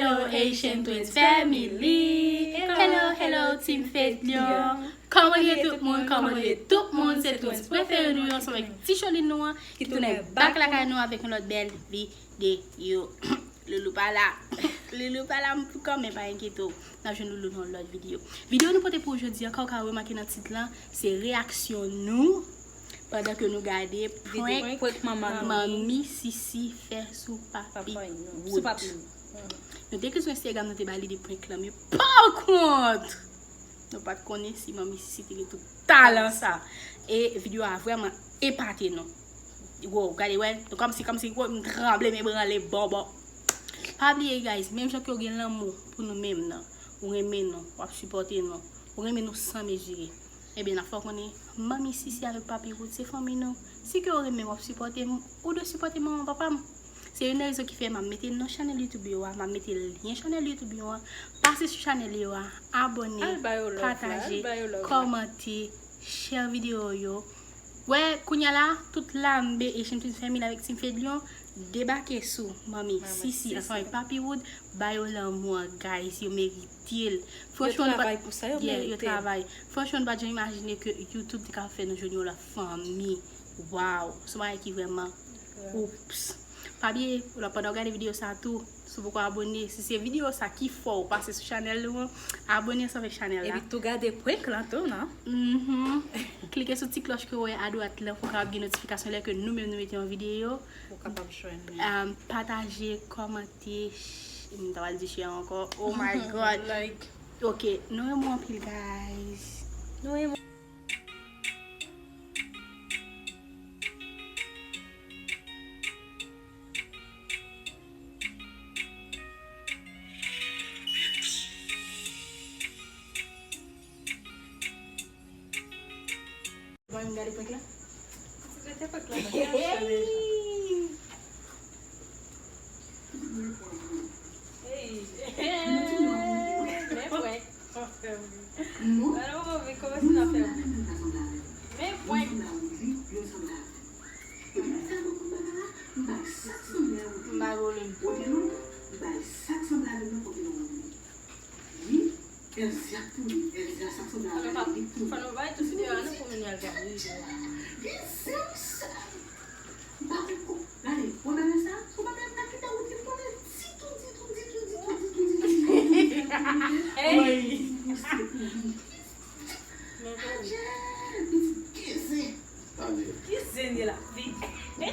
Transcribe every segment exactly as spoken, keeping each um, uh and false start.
Hello Haitian Twins Family. Hello, hello Team Fedlion. Kòman ye tout moun? Kòman ye tout moun? Se twins prefere nou yo, ansanm avèk ti cholin nou an, ki tounen back lakay nou avèk yon lòt bèl videyo. Loulou pa la. Loulou pa la kanmenm, pa enkyete w. N ap jwenn Loulou nan yon lòt videyo. Videyo nou pote pou ou jodi a, kòm w ka remake nan tit lan, se reyaksyon nou pandan ke nou gade prank Manmi Sisi fè sou Papi Wood. Nou te ekri sou Instagram, nou te ba lide prank lan, men pa kont! Nou pa t konnen si Manmi Sisi te gen tout talan sa. E videyo a vrèman epate nou. Wow, gade, wè, nou kòmsi, kòmsi, wow, m tranble, m ebranle, bon, bon. Pa bliye, guys, menm jan ke w gen lanmou pou nou menm nan, ou renmen nou, w ap sipòte nou, ou renmen nou san mezire. Ebyen, n ap fè w konnen, Manmi Sisi avèk Papi Wood se fanmi nou. Si ke w renmen m, w ap sipòte m, ou dwe sipòte manman papa m. Se youn nan rezon ki fè m ap mete nan chanèl YouTube yo a, m ap mete lyen chanèl YouTube yo a. Pase sou chanèl yo a, abòne, pataje, kòmante, share videyo yo. Wè, kounye a la, tout lanmè Haitian Twins Family avèk Team Fedlion debake sou Manmi Sisi ansanm avèk Papi Wood. Ba yo lanmou an, guys, yo merite l. Franchman, nou pa, yo travay pou sa, yo merite l. Franchman, nou pa t janm imajine ke YouTube te ka fè nou jwenn yon lòt fanmi. Wow, se yon bagay ki vrèman, oups. Pa bliye, pandan w gade videyo sa a tou, si w poko abòne, si se videyo sa ki fè w pase sou chanèl nou an, abòne ansanm avèk chanèl la. Epi tou gade prank lan tou, non? Mhm. Klike sou ti klòch ke w wè adwat lan pou w kapab gen notifikasyon lè ke nou menm nou mete yon videyo. Ou kapab jwenn li. Um, pataje, kòmante, sh- m ta pral di share ankò. Oh my God. Like. Ok, nou renmen w anpil, guys. Nou renmen Bon, m gade prank la. Mete prank la nan kè, chale. Hey. Men prank. Alò, move, kòmanse nan fè. Men prank. M bay volè. Wi, Elzia tou wi, Elzia sa sanble a li tou. Fò nou bay tout videyo a nou pou moun yo al gade videyo a. Gen zen wi sè. M pa konn ko-, gade, wè bagay sa, se yon bagay m pa kite wout li konnen ditou, ditou, ditou, ditou, ditou, ditou, ditou. Hey! Wi, se pou li. Adje, pitit gen zen. Ki zen li la, fi? Li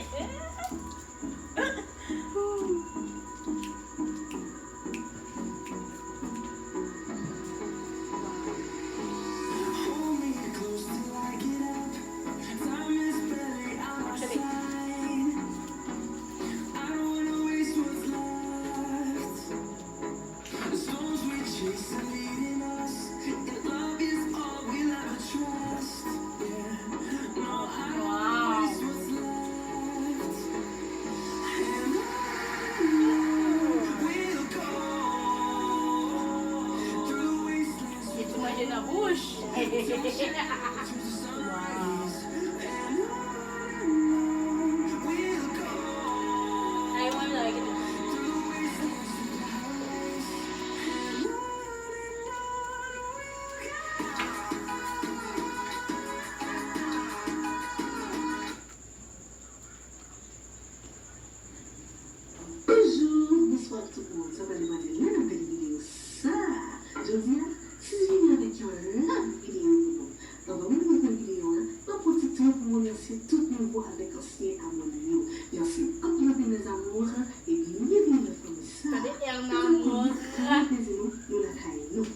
tou manje nan bouch. Wow. Bonjou, bonswa tout moun. Sa pral depann de lè n ap gade videyo sa a. Jodi a, Sisi vini avèk yon lòt videyo pou nou. Anvan m prezante videyo a, m ap pran ti tan pou m remèsye tout nouvo avèk ansyen abòne yo. Mèsi anpil anpil mes amours e byenvini nan fanmi sa a. Tande Hernan Mons. Sa fè nou plezi nou, nou lakay nou.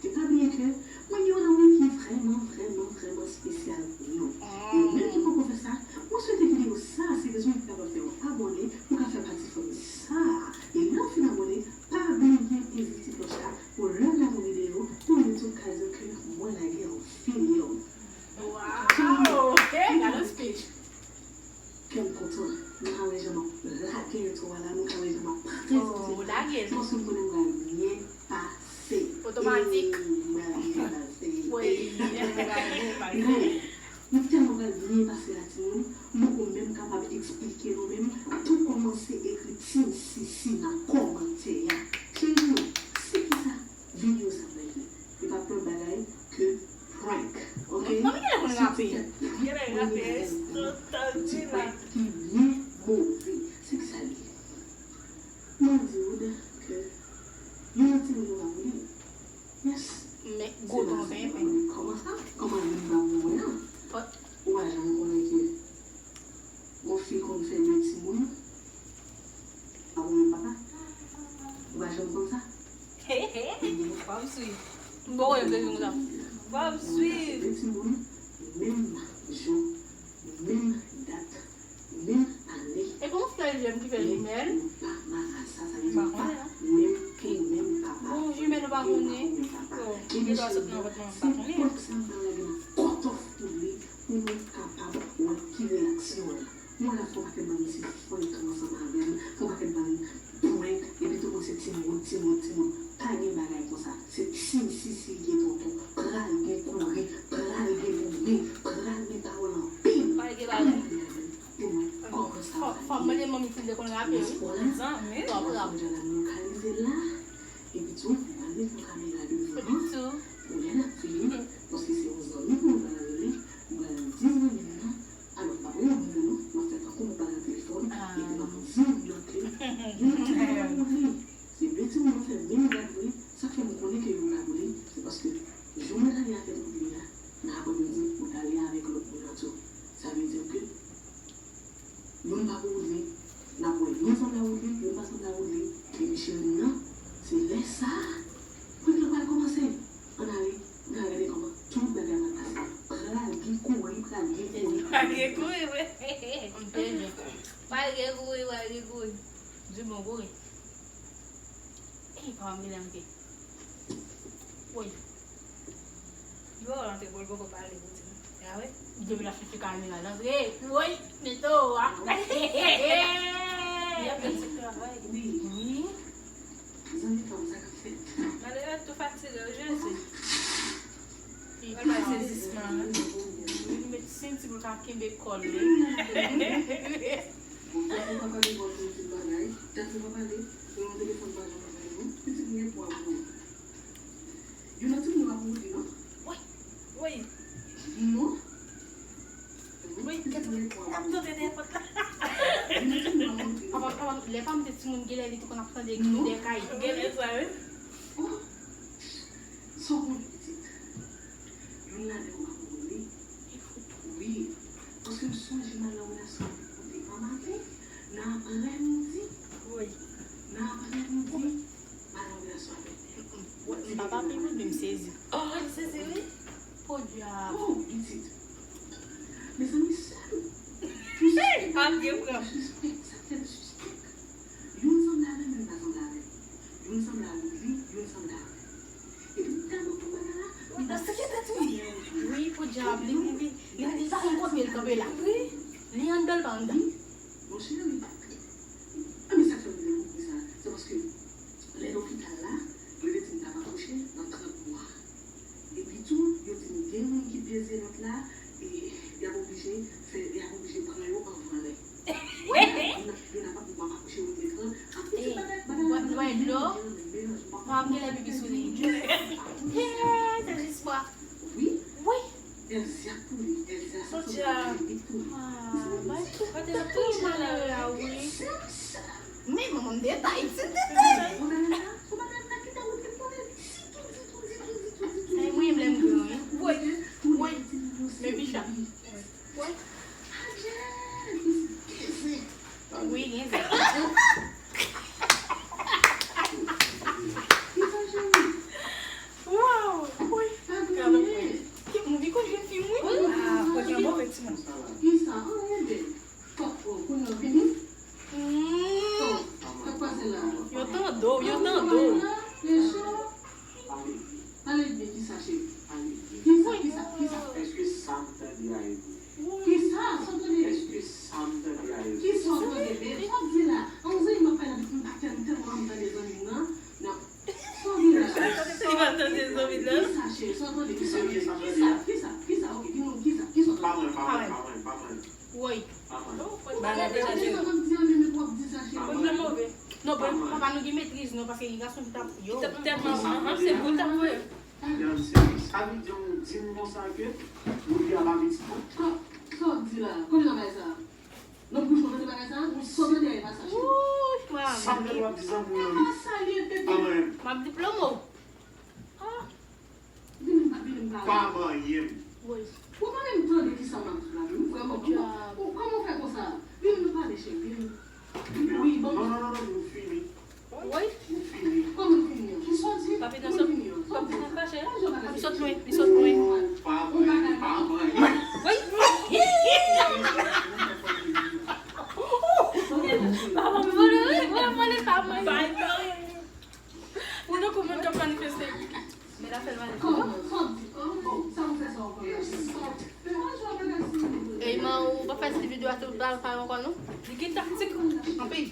E pa bliye ke mwen gen yon lanmou ki vrèman, vrèman, vrèman espesyal pou nou. E ou menm ki poko fè sa, mwen swete videyo sa a se rezon ki kapab fè w abòne pou w ka fè pati fanmi sa a. E lè w fin abòne, pa bliye envite klòch la pou lè m lage yon videyo, pou YouTube ka di w ke mwen lage yon videyo. Wow! Ok, gade yon speech. Kè m kontan. Nou ka wè jan m ap lage entwo a la, nou ka wè jan m ap pataje tout sa. Se paske m konnen m pral byen pase. Otomatik. Ee, m pral byen pase. Wi. Ee, m pral byen pase. Mwen tèlman pral byen pase la, timoun. M poko menm kapab eksplike nou menm. Tou kòmanse ekri Team Sisi nan kòmantè a. Ti pwent ki byen move. Se ki sa l ye? Mwen di ou ke youn nan timoun yo pa pou li. Yes. Men, se gwo pa sa, penpen. Kòman sa? Kòman youn pa pou mwen an? Ou pa janm konnen ke yon fi konn fè de timoun? Pa pou menm papa? Ou pa janm konn sa? He, he. W ap swiv. M poko janm te di konsa. W ap swiv. De timoun, menm jou, menm dat, menm ane. E pa yon sèl jèm ki fè jimèl? Menm pa marasa, sa vle di pa menm pen, menm papa. Bon, jimèl ou pa konnen? Bon, de twa sot nan vant mwen, m pa konnen. Se pwòp sa m ta lage nan kòtòf pou li, pou nou kapab wè ki reyaksyon l. Yon lè fè yon pakèt bann misye frekan ansanm avè l, fè yon pakèt bann prank, epi tou mwen se timoun, timoun, timoun. Pa gen bagay konsa. Se Team Sisi ki tonton. Pral gen kouri, pral gen goumen, pral gen pawòl anpil. Pral gen bagay. Pou mwen, kòman sa va ye? Fò m mande manmi si l te konn rape, wi. Zanmi, w ap rape. Lokalize la. Epi tou, m al met yon kamera devan an. Pou lè n ap fini, paske se yon zanmi pou mwen pral rele, m pral di zanmi m nan, alò, m p ap rele moun nan non, m ap fè tankou m pale nan telefòn, epi m ap di moun nan ke youn nan timoun yo pa pou li. Se de timoun yo fè menm dat vre, sa k fè m konnen ke youn pa pou li, se paske jou mwen t ale avèk moun li a, nan aprèmidi, mwen t ale avèk lòt moun nan tou. Sa vle di ke Youn pa pou Woodly, n ap wè youn sanble a Woodly, youn pa sanble a Woodly, epi cheri m nan, se lè sa a, prank lan pral kòmanse. Ann ale, n al gade kòman tout bagay pral pase. Pral gen kouri, pral gen kouri. Pral gen kouri, wi. Pral gen kouri, pral gen kouri. Di bon kouri. Ey, pa m genlè antre. Woy. Yo rantre pou l poko pale pou di. A wi? Depi l ap chèche kamera l antre. Woy, mete w a. Li ap fè ti travay. Wi. Wi. Zanmi pa m, sa k ap fèt? Malere tou fatige, Jezi. Li pase zisman. Li met senti pou l ka kenbe kò l. Bon, dat ou pa pale bò tout bagay. Dat ou pa pale. Pou yon telefòn pa janm pale non. Pitit mwen pwa pou ou. Youn nan timoun yo pa pou Woodly non. Woy. Woy. Non. Woy, pitit mwen pwa pou ou. N ap tande dèyè pòt la. Youn nan timoun yo pa pou Woodly non. Papa, papa, lè pa m te timoun, genlè li te konn ap tande dèyè kay. Genlè sa, wi. Oh. Sa w konnen pitit? Youn ladan yo pa pou Woodly. Wi. Paske m sonje m al nan relasyon avèk Woodly an maten, nan aprèmidi. Wi. Nan aprèmidi, m al nan relasyon avèk li. M pa pa pi Woodly, m sezi. Oh, m sezi, wi. Podyab. Oh, pitit. Mezanmi, sèl. M suspèk. Ap gen pran. M suspèk. Sa k fè m suspèk. Youn sanble avè m, youn pa sanble avè m. Youn sanble a Woodly, youn sanble avè m. Epi m tèlman konn bagay la, m pa sezi. Wi, podyab, li, li, li, li pa konn kote l kanpe la. Wi. Li anndan, l pa anndan. Wi, monchè, wi. A, men sa k fè m vle konprann sa, se paske lè lopital la, yo te di m t ap akouche nan trant mwa. Epi tou, yo di m gen moun ki peze vant la, e y ap oblije fè, y ap oblije pran yo anvan lè. Kounye a, youn ap, youn ap ap, m ap akouche, yo met lan. Anpil ti bagay, bagay la, bagay dlo. Mwen ap genlè pipi sou li. Hey, se jis mwen. Wi. Wi. Elzia ap pou li, Elzia sa se yon limit pou li. Ah, bay tout tan malere a, wi. Men manman m detay, ti detay. Ay, mwen menm lè m gran, wi. Woy, woy. Men picha. Woy. Wi, gen zen. Wow, woy. Ki move kou jèn fi, wi. Ah, kote yon move timoun. Kisa? Anyen bèl. Kòk, oh, kounye a vini. Oh, sa k pase la? Yo tande w, yo tande w. Pale byen, kisa, cheri? Pale byen. Kisa, kisa, kisa? Èske sa m tande a e vre? Kisa? Sa w tande? Èske sa m tande a e vre? Kisa w tande, bèl? Sa w di la? An zanmi m ap pale avèk m pa tèlman, tèlman m tande zanmi m nan. Nan. Sa w di la? Li pa tande zanmi l nan. Kisa, cheri? Sa w tande? Kisa, kisa, kisa, kisa? Ok, di nou, kisa? Kisa w tande? Pa mwen, pa mwen, pa mwen, pa mwen. Woy. Bagay deja te. Non, bon, papa nou gen metriz, non, paske li gason ki t ap, yo. Li t ap tèlman, anhan, se pou l t ap voye. Sa vle di, ou di m konsa ke Woodly a pa pitit mwen? Sa w ap di la? Konbyen tan bagay sa? Nan bouch mwen tande bagay sa? Sòt nan dèyè pa sa, cheri. Wouch, mami. Sa m tande w ap di zanmi w nan wi. E pa sa l ye, bebe. Pa manyen m. M ap di plomo. Ah. Vin, vin pale. Pa manyen m. Woy. Ou pa menm tande kisa m ap di la, menm vrèman. Kòman, kòman w fè konsa? Vin nou pale, cheri, vin. Wi, bon. Non, non, non, non, nou fini. Woy. Nou fini. Kòman nou fini an? Kisa w di? Papi nan sòt, papi nan fache. Papi sòt lwen, li sòt lwen. Pa manyen, pa manyen. Woy. Pa manyen, pa manyen. Ou nan kòman k ap manifeste? Men l ap fè l male. Kòman? Sa w di? Kòman? Sa w fè sa w konn la? Ey, man, ou pa fè ti videyo a tout bal pa ankò, non? Li gen taktik anpil.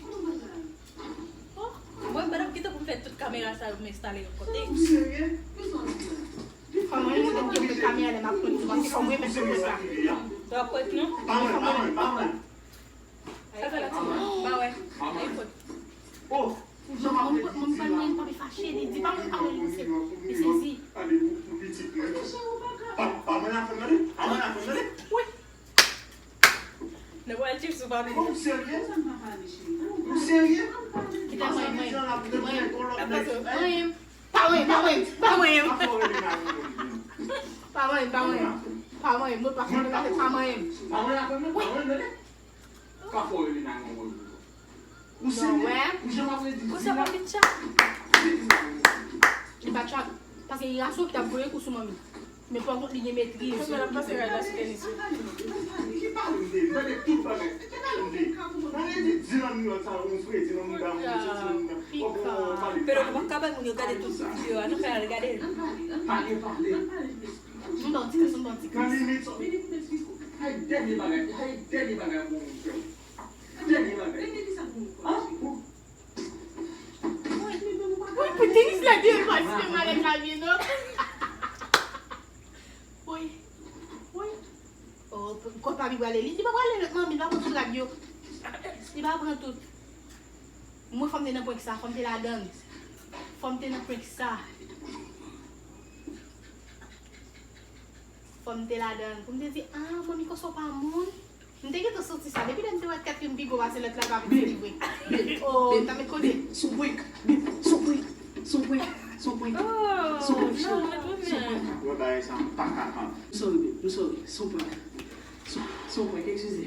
Oh, mwen, m pa t ap kite pou m fè tout kamera sa yo, m enstale yon kote. Ou serye? Kisa w di la? Kòman yon moun ki gen kamera lè m ap pran li, paske fò m remèt pou sa. Sa w ap prank, non? Pa mwen, pa mwen, pa mwen. Sa fè la ti moun. Ba wè. Ay, fòt. Oh, jan m ap redi di la. Mwen, mwen, mwen, papi fache, li di, pa mwen, pa mwen, li se, li sezi. Ale, ou, ou pitit mwen. Pa, pa mwen afè m tande. Pa mwen afè m tande. Wi. Nan pral tchif sou papi. Oh, ou serye? Ou serye? Kite mwen, mwen. Mwen. Pa mwen, pa mwen, pa mwen. Pa mwen, pa mwen. Pa mwen, pa mwen. Pa mwen, mwen pa fè mwen pa mwen. Pa mwen afè m tande. Pa mwen tande. Pa fò rele nan yon moun. Ou serye? Ou janm ap redi di la? Li pa trap. Paske Iraso ki t ap voye kou sou manmi. Men pa kont li gen metriz. Kòman l ap pase rad la sou tenis yo? Ki pale m de? M tande tout bagay. Ki pale m de? Nan redi di nan minòt sa, yon fredi nan mouda moun, soti nan mouda. Pika. Pale, pale. Pero nou pa ka bay moun yo gade tout videyo a, nou fè al gade l. Pale, pale. Yon ti kris, yon ti kris. Nan limit sa. Ay, dènye bagay. Ay, dènye bagay pou moun fè. Dènye bagay. Dènye ki sa pou moun fè? An? Wi, pou tenis la, di l pa si malèt la vye, non. Wi. Wi. Oh, kò papi prale. Li, li pa prale lòt manmi, li pa pran tout rad yo. Li pa pran tout. Mwen, fò m te nan prank sa, fò m te ladan l. Fò m te nan prank sa. Fò m te ladan l. Pou m te di, ah, manmi, konsa w pa moun. M te gentan santi sa. Depi lè m te wè Catherine pi gwo pase lòt la, pa vin di li vre. Oh, m ta met kote. Sou prank. Sou prank. Sou prank. Sou prank. Sou prank, cheri. Sou prank. Wè bagay sa, m pa ka pran. M sorry, babe. M sorry. Sou prank. Sou, sou prank, eskize.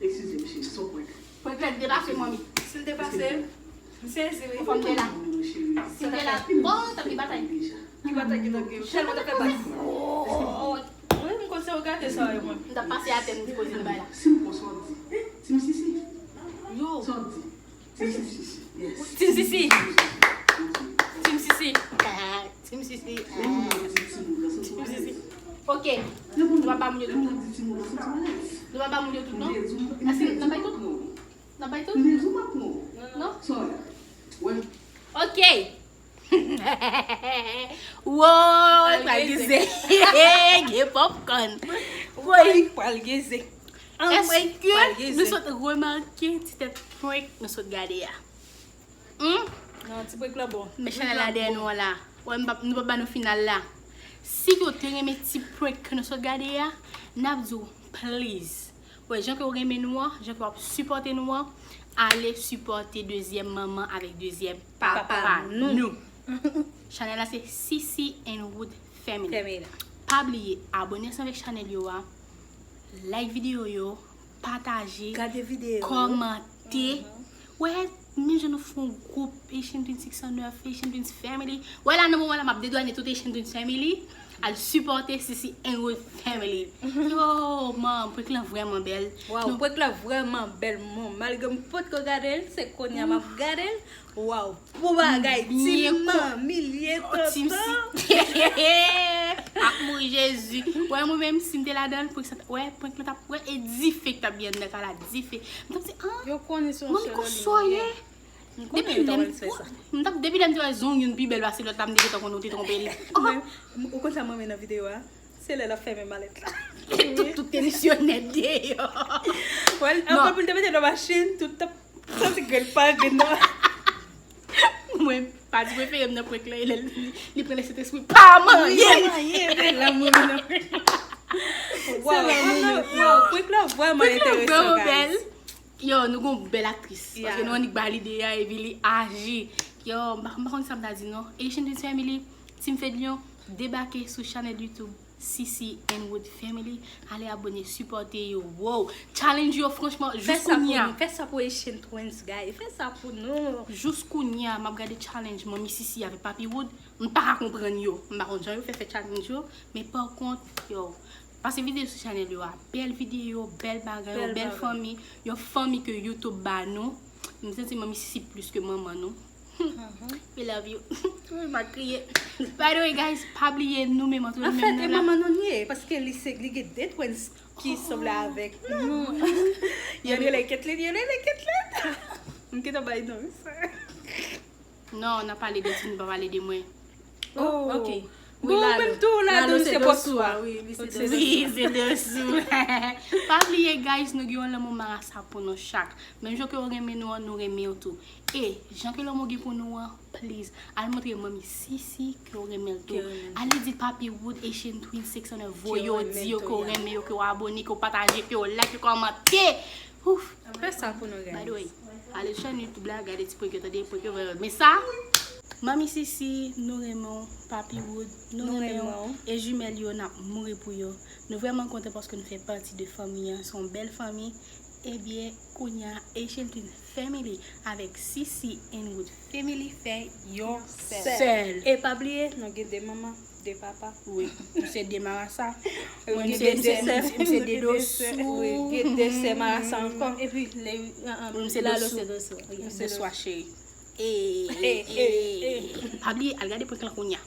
Eskize m, cheri, se yon prank. Prank la depase, manmi. Si l depase, m sezi, wi. Fò m te la. Si m te la, bon, tanpri, batay. Ki batay ki tanpri? Tèlman t ap fè baz. Wi, m konn se w gate sa yo, mwen. M t ap pase atè, m di koze m bay la. Si m pran sa w ap di. Ti misisi. Yo. Sa w ap di. Team Sisi. Yes. Team Sisi. Team Sisi. Team Sisi. Team Sisi. Ok. Nou pa ba moun yo tout, non? Nou pa ba moun yo tout, non? Èske n ap bay tout? N ap bay tout? Non? Ok. Woy, pral gen ze. Gen popcorn. Woy, pral gen ze. Èske nou sot remake ti tèt prank nou sot gade a? Hmm? Non, ti prank la bon. Men chanèl la dèyè nou an la. Wè, m p ap, nou p ap ba nou final la. Si ke w te renmen ti prank ke nou sot gade a, n ap di w, please. Wè, jan ke w renmen nou an, jan ke w ap sipòte nou an, ale sipòte dezyèm manman avèk dezyèm papa nou. Chanèl la se Sisi and Wood Family. Pa bliye, abòne ansanm avèk chanèl yo a, like videyo yo, pataje, kòmante. Wè, menm jan nou fè yon gwoup Haitian Twins six oh nine, Haitian Twins Family. Wè la, nan moman la, m ap dedwane tout Haitian Twins Family. Al sipòte Sisi and Wood Family. Yo, man, prank lan vrèman bèl. Waw, prank lan vrèman bèl, man. Malgre m potko gade l, se kounye a m ap gade l. Waw. Pou bagay, ti manmi l ye, tonton. Ap mouri Jezi. Wè, mwen menm, si m te ladan l, prank sa, wè, prank lan t ap, wè, e dife k t ap gen anndan kay la, dife. M t ap di, ah, manmi, konsa w ye? Depi lè m, m t ap, depi lè m te wè zong youn pi bèl pase lòt la, m te gentan konnen w te twonpe l. Ou konn sa m renmen nan videyo a? Se lè l ap fèmen malèt la. Tout, tout tenis yo nèt deyò. Wè, ankò pou l te mete nan machin, tout t ap Santi grenn pa grenn nan. Mwen, pati prefere m nan prank lan, e lè li, li pran Lèsentespri, pa manyen! Pa manyen, se la mwen nan prank lan. Wow, prank la vrèman enteresan, guys. Yo, nou gon bèl aktris. Paske nou annik ba lide a epi li aji. Yo, m pa m pa konn sa m ta di non. Asian Twins Family, Team Fedlion, debake sou chanèl YouTube C C Inwood Family. Ale abòne, sipòte yo. Wow. Challenge yo, franchman, jis kounye a. Fè sa pou Asian Twins, guys. Fè sa pou nou. Jis kounye a, m ap gade challenge Manmi Sisi avèk Papi Wood. M pa ka konprann yo. M pa konn jan yo fè fè challenge yo. Men pa kont, yo, pase videyo sou chanèl yo a. Bèl videyo, bèl bagay, yon bèl fanmi. Yon fanmi ke YouTube ba nou. M santi Manmi Sisi plis ke manman nou. We love you. Wi, m a kriye. By the way, guys, pa bliye nou menm antre nou menm nan la. An fèt, e manman nou li ye, paske li se, li gen de twins ki sanble avèk nou. Yo rele Ketlin, yo rele Ketlin. M gentan bay non, wi, sa. Non, n ap pale de Tini, pa pale de mwen. Oh, ok. Bon, menm tou, Lalo se bòs ou a. Wi, li se bòs ou. Wi, se bòs ou. Pa bliye, guys, nou gen yon lanmou marasa pou nou chak. Menm jan ke w renmen nou an, nou renmen w tou. E jan ke lanmou gen pou nou an, please, al montre Manmi Sisi ke w renmen l tou. Al li di Papi Wood, Asian Twin six oh nine, voye yo, di yo ke w renmen yo, ke w abòne, ke w pataje, ke w like, ke w kòmante. Ouf. Fè sa pou nou, guys. By the way, ale sou chanèl YouTube la, gade ti prank yo, tande prank yo vrèman. Men sa, Manmi Sisi, nou renmen w, Papi Wood, nou renmen w. E jimèl yo, n ap mouri pou yo. Nou vrèman kontan paske nou fè pati de fanmi an. Se yon bèl fanmi. Ebyen, kounye a, Asian Twin Family avèk Sisi Inwood Family fè yon sèl. E pa bliye, nou gen de manman, de papa. Wi, nou se de marasa. Mwen se de sè, m se de dosou. Wi, gen de sè marasa ankò. Epi, lè, m se Lalo dosou. Se dosou. Wi, dosou a cheri. E, e, e, e. Pa bliye, al gade prank lan kounye a.